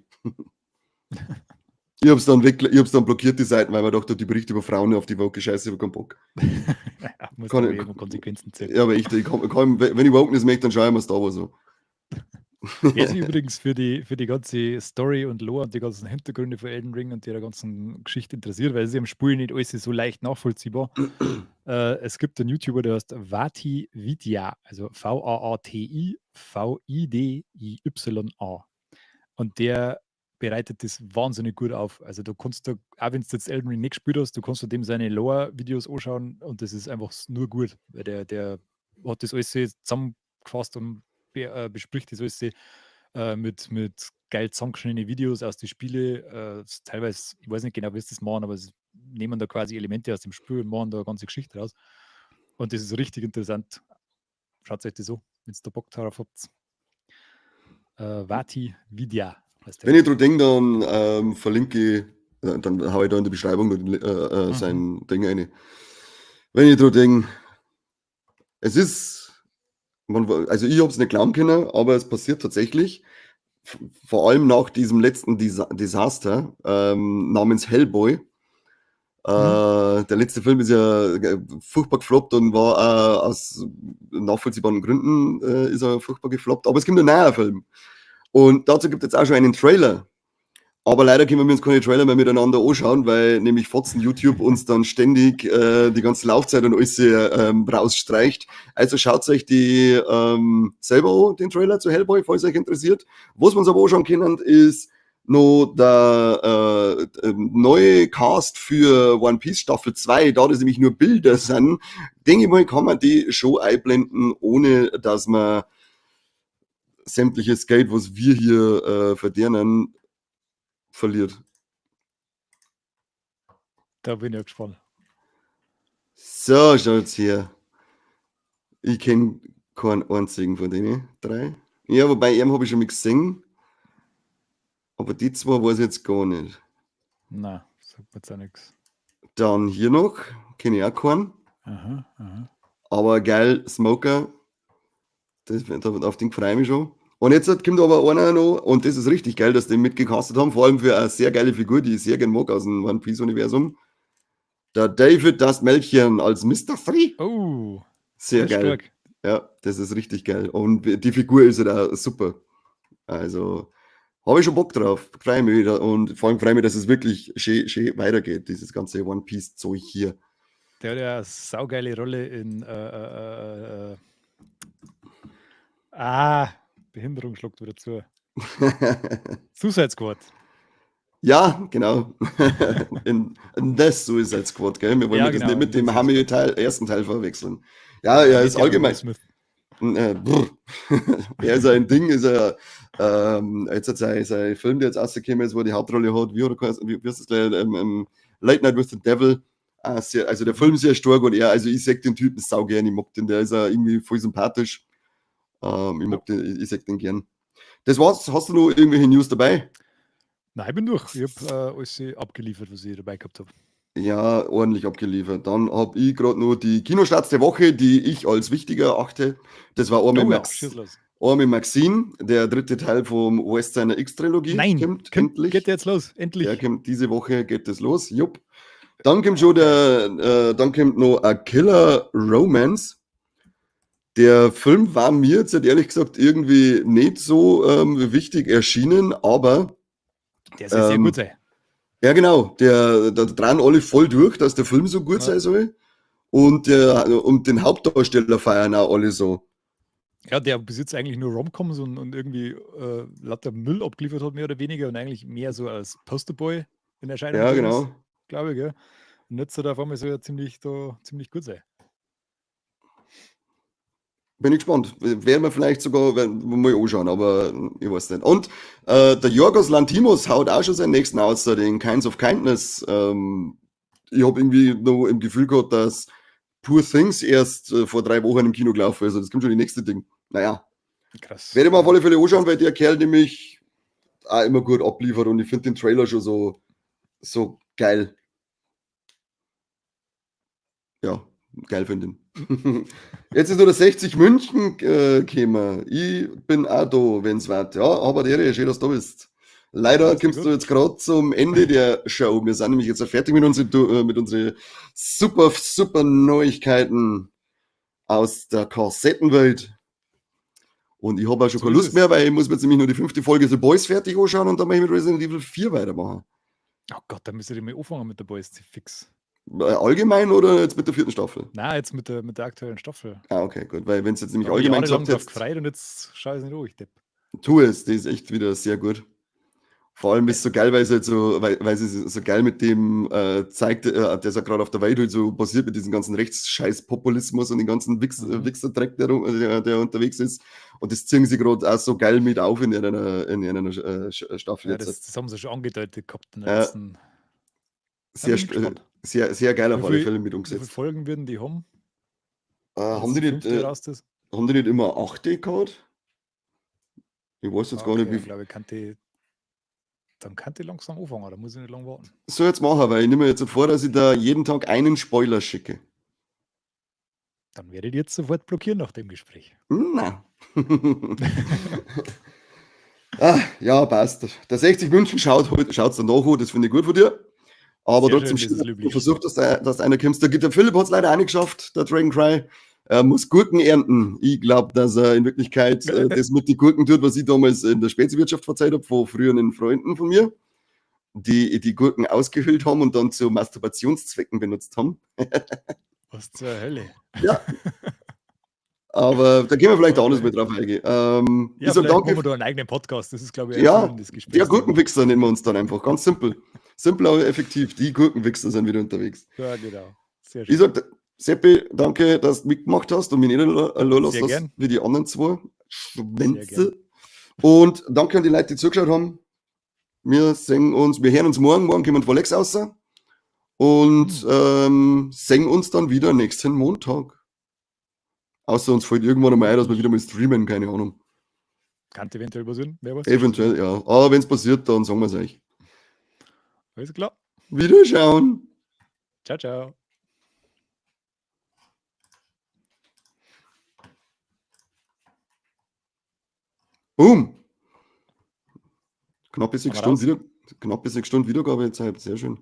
Ich hab's dann weg, ich hab's dann blockiert, die Seiten, weil man dachte, die Berichte über Frauen auf die woke Scheiße, ich hab keinen Bock. Ja, muss Kann man ich irgendwo Konsequenzen ziehen. Ja, aber echt, ich kann, kann, wenn ich Wokeness möchte, dann schaue ich mir Star Wars an. Wer sich übrigens für die ganze Story und Lore und die ganzen Hintergründe von Elden Ring und der ganzen Geschichte interessiert, weil es ist im Spiel nicht alles so leicht nachvollziehbar. Es gibt einen YouTuber, der heißt Vaati Vidya, also V A A T I V I D I Y A. Und der bereitet das wahnsinnig gut auf. Also du kannst da, auch wenn du jetzt Elden Ring nicht gespielt hast, du kannst du dem seine Lore-Videos anschauen und das ist einfach nur gut, weil der hat das alles zusammengefasst und bespricht das alles mit geil zusammengeschnittenen Videos aus den Spielen. Teilweise, ich weiß nicht genau, wie sie das machen, aber sie nehmen da quasi Elemente aus dem Spiel und machen da eine ganze Geschichte raus. Und das ist richtig interessant. Schaut euch das an, wenn ihr da Bock drauf habt. Vaati Vidya heißt der. Wenn ich dran denke, dann verlinke ich, dann hau ich da in die Beschreibung noch sein Ding rein. Wenn ich dran denke, es ist, man, also ich hab's nicht glauben können, aber es passiert tatsächlich, vor allem nach diesem letzten Desaster namens Hellboy. Der letzte Film ist ja furchtbar gefloppt und war aus nachvollziehbaren Gründen ist er furchtbar gefloppt, aber es gibt einen neuen Film. Und dazu gibt es jetzt auch schon einen Trailer. Aber leider können wir uns keine Trailer mehr miteinander anschauen, weil nämlich Fotzen YouTube uns dann ständig die ganze Laufzeit und alles rausstreicht. Also schaut euch die selber an, den Trailer zu Hellboy, falls euch interessiert. Was wir uns aber anschauen können, ist noch der neue Cast für One Piece Staffel 2, da das nämlich nur Bilder sind, denke ich mal, kann man die schon einblenden, ohne dass man sämtliches Geld, was wir hier verdienen, verliert. Da bin ich ja gespannt. So, schaut's her. Ich kenn keinen einzigen von denen drei. Ja, wobei, ihn hab ich schon mal gesehen. Aber die zwei weiß ich jetzt gar nicht. Na, sagt mir jetzt auch nix. Dann hier noch, kenn ich auch keinen. Aha, aha. Aber geil, Smoker. Auf den freue ich mich schon. Und jetzt kommt aber einer noch, und das ist richtig geil, dass die mitgecastet haben, vor allem für eine sehr geile Figur, die ich sehr gern mag aus dem One Piece Universum. Der David Dastmalchian als Mr. Three. Oh, sehr das ist geil. stark. Ja, das ist richtig geil. Und die Figur ist halt auch super. Also, habe ich schon Bock drauf. Freue mich wieder. Und vor allem freue ich mich, dass es wirklich schön, schön weitergeht, dieses ganze One Piece-Zeug hier. Der hat ja eine saugeile Rolle in Behinderung schluckt wieder zu. Suicide Squad. Ja, genau. In The Suicide Squad, gell? Wir wollen Ja, das genau, nicht mit in dem The Suicide Hammy-Teil, ersten Teil verwechseln. Ja, er ist Mit dem allgemein. Will Smith. Brr. Er ist ein Ding, ist er jetzt hat sein Film, der jetzt rausgekommen ist, wo er die Hauptrolle hat, wie, oder, wie, wie heißt das gleich, Late Night with the Devil. Ah, sehr, also der Film ist sehr stark und er, also ich seh den Typen sau gern, ich mag den, der ist auch irgendwie voll sympathisch. Ich mag den, ich seh den gern. Das war's. Hast du noch irgendwelche News dabei? Nein, ich bin durch. Ich hab alles abgeliefert, was ich dabei gehabt hab. Ja, ordentlich abgeliefert. Dann hab ich grad noch die Kinostarts der Woche, die ich als wichtiger erachte. Das war Oh ja, schieß los. Army Maxine, der dritte Teil vom West seiner X-Trilogie. Nein, kommt endlich. Geht jetzt los, endlich. Der kommt diese Woche, geht das los. Jupp. Dann kommt schon der dann kommt noch A Killer Romance. Der Film war mir jetzt ehrlich gesagt irgendwie nicht so wichtig erschienen, aber Der soll sehr gut sein. Ja, genau. Da dran alle voll durch, dass der Film so gut sein soll. Und den Hauptdarsteller feiern auch alle so. Ja, der bis jetzt eigentlich nur Romcoms und irgendwie lauter Müll abgeliefert hat, mehr oder weniger, und eigentlich mehr so als Posterboy in Erscheinung Ja, getreten ist, genau. glaube ich, gell? Und jetzt soll er auf einmal so ja ziemlich gut sein. Bin ich gespannt. Werden wir vielleicht sogar, werden wir mal anschauen, aber ich weiß nicht. Und der Yorgos Lanthimos haut auch schon seinen nächsten aus, den Kinds of Kindness. Ich hab irgendwie noch im Gefühl gehabt, dass Poor Things erst vor 3 Wochen im Kino gelaufen ist. Also das kommt schon die nächste Ding. Naja. Krass. Werde ich mir auf alle Fälle anschauen, weil der Kerl nämlich auch immer gut abliefert und ich find den Trailer schon so geil. Ja, geil finde ich. Jetzt ist nur der 60 München gekommen. Ich bin auch da, wenn's wird. Ja, aber der, schön, dass du da bist. Leider Ja, ist kommst gut. du jetzt grad zum Ende der Show. Wir sind nämlich jetzt fertig mit unseren super, super Neuigkeiten aus der Kassettenwelt. Und ich hab auch schon So keine ist Lust es. mehr, weil ich muss mir jetzt nämlich nur die 5. Folge The Boys fertig anschauen und dann möchte ich mit Resident Evil 4 weitermachen. Oh Gott, da müsst ihr mal anfangen mit The Boys, fix. Allgemein oder jetzt mit der 4. Staffel? Nein, jetzt mit der aktuellen Staffel. Ah, okay, gut. Weil wenn's jetzt nämlich Da hab ich allgemein jahrelang gesagt drauf hättest gefreut und jetzt schau ich's nicht an, ich Depp. Tu es, die ist echt wieder sehr gut. Vor allem ist es so geil, weil es halt so, weil, weil es so geil mit dem zeigt, der ist ja gerade auf der Welt halt so passiert mit diesem ganzen Rechtsscheiß-Populismus und den ganzen Wichser-Dreck, der unterwegs ist. Und das ziehen sie gerade auch so geil mit auf in einer Staffel Ja, jetzt. das haben sie schon angedeutet gehabt in der letzten. Sehr Da bin ich gespannt. sehr, sehr geil auf Wie alle Fälle mit viel umgesetzt. Folgen würden die haben? Wenn Haben die die nicht, fünfte raus ist? haben die nicht immer 8 gehabt? Ich weiß jetzt gar nicht, Okay, wie ich glaube, ich kann die, dann kann die langsam anfangen, da muss ich nicht lange warten. So jetzt machen, weil ich nehme mir jetzt vor, dass ich da jeden Tag einen Spoiler schicke. Dann werde ich die jetzt sofort blockieren nach dem Gespräch. Na. Ah, ja, passt. Der 60 München schaut's dann nach, das finde ich gut von dir. Aber Sehr trotzdem schön, das ist schön, löblich. versucht, dass einer kommt. Der Philipp hat's leider auch nicht geschafft, der Dragon Cry. Er muss Gurken ernten. Ich glaub, dass er in Wirklichkeit das mit den Gurken tut, was ich damals in der Speziwirtschaft verzeiht hab, von früheren Freunden von mir, die die Gurken ausgehöhlt haben und dann zu Masturbationszwecken benutzt haben. Was zur Hölle? Ja. Aber da gehen wir vielleicht auch anders mit drauf eingehen. Ja, Ich sag vielleicht danke. machen wir da einen eigenen Podcast. Das ist, glaube ich, ein Ja, spannendes der Gesprächsthema. Gurkenwichser nennen wir uns dann einfach. Ganz simpel. Simpel, aber effektiv. Die Gurkenwichser sind wieder unterwegs. Ja, genau. Sehr Ich schön. sag, Seppi, danke, dass du mitgemacht hast und mich nicht allein Sehr hast gern. wie die anderen zwei Sehr Schwänze. gern. Und danke an die Leute, die zugeschaut haben. Wir sehen uns, wir hören uns morgen. Morgen kommen Folex raus. Und sehen uns dann wieder nächsten Montag. Außer uns fällt irgendwann einmal ein, dass wir wieder mal streamen, keine Ahnung. Kann eventuell passieren, wer weiß. Eventuell, ja. Aber wenn's passiert, dann sagen wir's euch. Alles klar. Wiederschauen. Ciao, ciao. Boom. Knappe 6 Haben wir Stunden raus. wieder, knappe 6 Stunden Wiedergabezeit. Sehr schön.